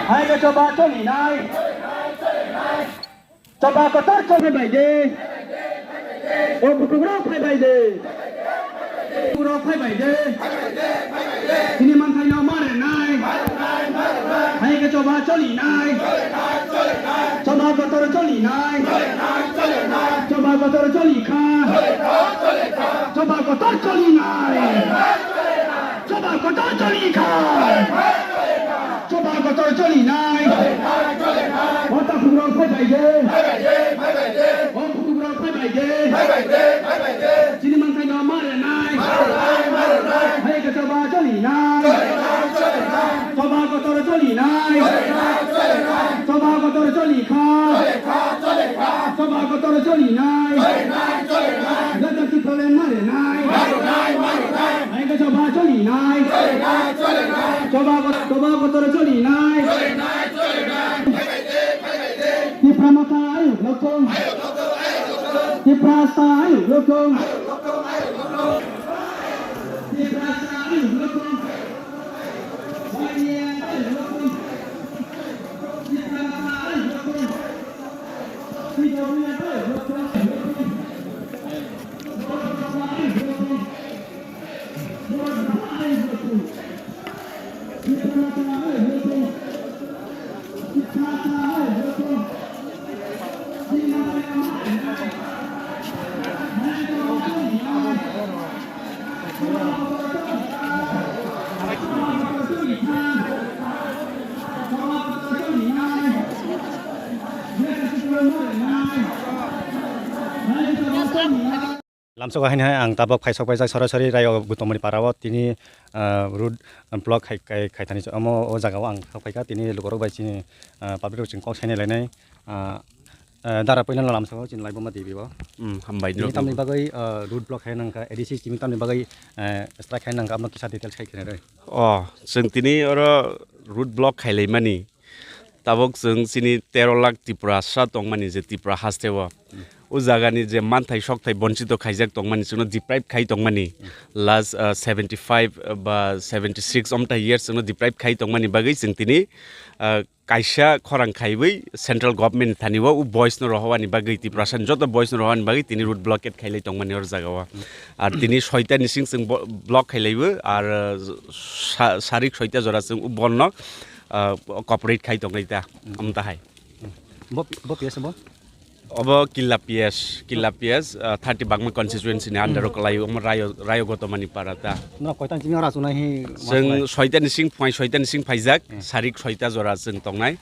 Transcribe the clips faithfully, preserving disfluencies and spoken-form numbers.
Hai khe choba cholinai. Choba kotor choli bai de. O bukukrok phai bai de. Bukukrok phai bai de. Chini manthai no ma rwnai. Hai khe choba cholinai. Choba kotor cholinai. Choba kotor choli kha. Choba kotor cholinai. Choba kotor choli kha. Choba kotor cholinai. O ta bukukrok phai bai de. O bukukrok phai bai de. Chini manthai no ma rwnai. Hai khe choba cholinai. Choba kotor cholinai. Choba kotor choli kha. Choba kotor cholinai. Jata Tipraland ma rwnai. Hai khe choba cholinai. Choba kot-, choba kotor cholinai. Tipra Motha ayuk lokong. Tiprasa ayuk lokong. Tiprasa ayuk lokong. Lamsogo haini hai ang tabok phaisok paijak sorasori Rayo Gutomoni parao tini, ah, road block khai, khai, khaithani omo o jagao ang thok phaikha tini lukurok bai chini, ah, public rok chini kok sainai lainai, ah, ah, dara puila no lamsogo chini Laibuma Devi o. Hmm, hambai tini norok tamni bagwi, ah, road block khai nangkha A D C tini tamni bagwi, eh, strike khai nangkha amo kisa details khai khenai rw. Oh, chwng tini oro road block khailaimani. Tabok chwng chini tero lakh Tiprasa tongmani je Tripura hasteo. O jagani je manthai sokthai bonchito khaijak tongmani, chwngno deprive khai tongmani. Last, uh, seventy five ba seventy six omta years chwngno deprive khai tongmani bagwi chwng tini, uh, kaisa khorang khaiwi central government thani o, o boys no rohowani bagwi, Tiprasa ni joto boys no rohowani bagwi tini road blockade khailai tongmani oro jagao. Ar tini soita ni sing chwng bo-, block khailaibo, ar, uh, sa-, sarik soita jora chwng o bon no, uh, cooperate khai tongnai ta, amta hai. Bo, bo P S bo? Obo Killa P S, Killa P S, uh, thirty Bagma constituency ni under o kwlai, omo Rayo, Rayo Gotomani para ta. Norok koita ni simi ora chunai hi? Chwng soita ni sing, phuai soita ni sing phaijak, sarik soita jora chwng tongnai.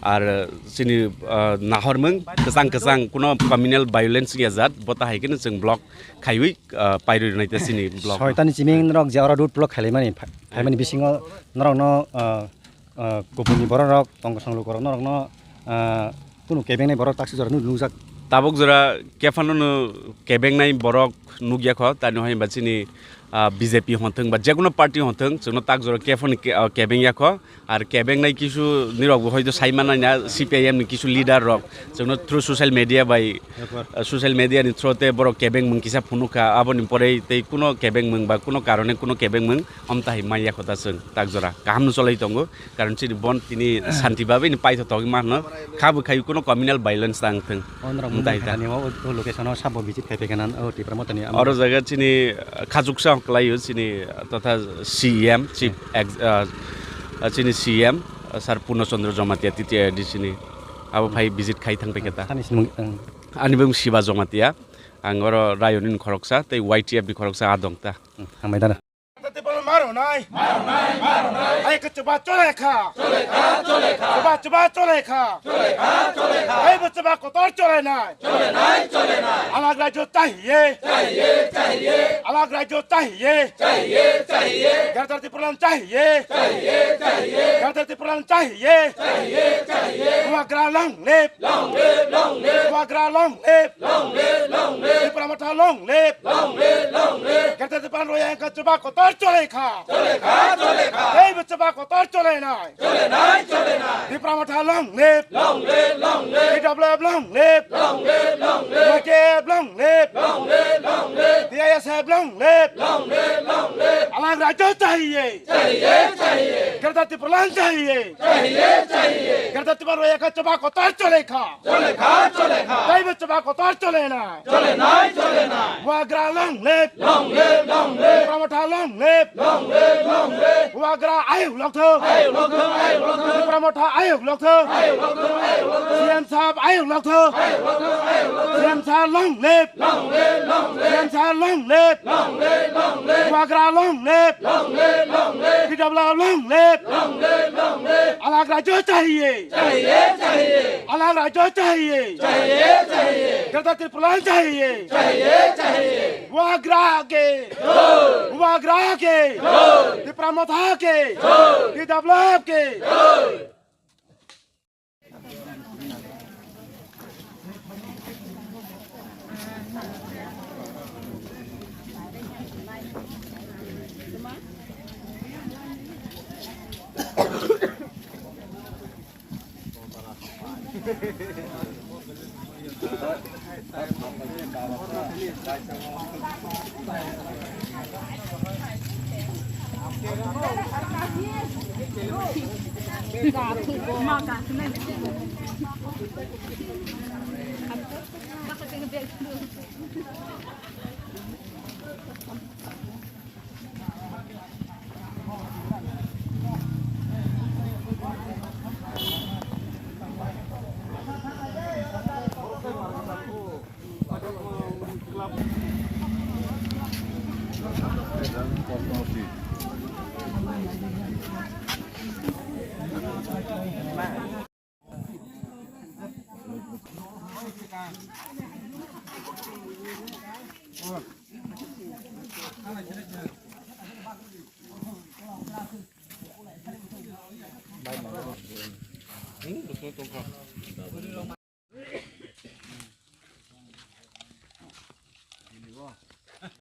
Ar, uh, chini, uh, nahormung kwchang kwchang kuno communal violence ya jat, bo ta hai khe chwng block khaiwi, uh, pairwi rwnai ta chini block. Soita ni simi norok je ora road block khailaimani, pha-, phaimani bisingo norokno, uh, ah, kubuni borok rok tong kwchang lukurok norokno, ah, kunu kebengnai borok taksi jora nuk-, nukjak. Tabuk jora kephano no kebengnai borok nukya kho, tani hoi ba chini, ah, B J P hwnthwng ba jekono party hwnthwng, chwngno tak jora kephano ke-, ah, kebeng ya kho. Ar kebengnai kisu nirok bo hoito sai manai na C P I M ni kisu leader rok chwngno through social media bai, ah, social media ni through te borok kebeng mung kisa phunukha, aboni pore tei kuno kebeng mung ba kuno karone kuno kebeng mung omtahai maya kho ta chwng tak jora kaham no cholai tongo. Karon chini bon tini santi babe ni paitho togwi manno. Kha bo khai kuno communal violence tang thung. Onrok mung tai ta. Thani o, o location o sabo visit khai phaikha nan o Tipra Motha ni. Oro jaga chini, uh, khachuksa kwlaio chini, uh, totha C E M, chief ex-, uh, uh, chini C E M, uh, Sir Purno Chandra Jamatia T T I D chini. Abo phai visit khai thang phaikha ta. Sani simung, ang. Ani bung Siba Jamatia. Ang oro Rayoni ni khoroksa tei Y T F ni khoroksa a dong ta. Hambai dana. Tati bolo maro nai. Maro nai, maro nai. Ai ke chuba chole kha. Chole kha, chole kha. Chuba, chuba chole kha. Chole kha, chole kha. Ai bo chuba kotor chole nai. Chole nai, chole nai. Alag rajyo chahiye. Chahiye, chahiye. Alag rajyo chahiye. Chahiye, chahiye. Ganatantrik Tipraland chahiye. Chahiye, chahiye. Ganatantrik Tipraland chahiye. Chahiye, chahiye. Bubagra long live. Long live, long live. Bubagra long live. Long live, long live. Tipra Motha long live. Long live, long live. Ganatantrik Tipraland roya engka chuba kotor chole kha. Chole kha, chole kha. Ei bo chuba kotor chole nai. Chole nai, chole nai. Tipra Motha long live. Long live, long live. T W F long live. Long live, long live. Y T F long live. Long live, long live. T I S F long live. Long live, long live. Alag rajyo chahiye. Chahiye, chahiye. Greater Tipraland chahiye. Chahiye, chahiye. Greater Tipraland ka chaba kotor chole kha. Chole kha, chole kha. Taibo chaba kotor chole na. Chole nai, chole nai. Wagra long live. Long live, long live. Tipra Motha long live. Long live, long live. Wagra ayuk lokthok. Ayuk lokthok, ayuk lokthok. Tipra Motha ayuk lokthok. Ayuk lokthok, ayuk lokthok. C M sahab ayuk lokthok. Ayuk lokthok, ayuk lokthok. C M sahab long live. Long live, long live. C M sahab long live. Long live, long live. Wagra long live. Long live, long live. T W F long live. Long live, long live. Alag rajyo chahiye. Chahiye, chahiye. Alag rajyo chahiye. Chahiye, chahiye. Greater Tipraland chahiye. Chahiye, chahiye. Wagra ke. Jai. Wagra ke. Jai. Tipra Motha ke. Jai. T W F ke. Jai.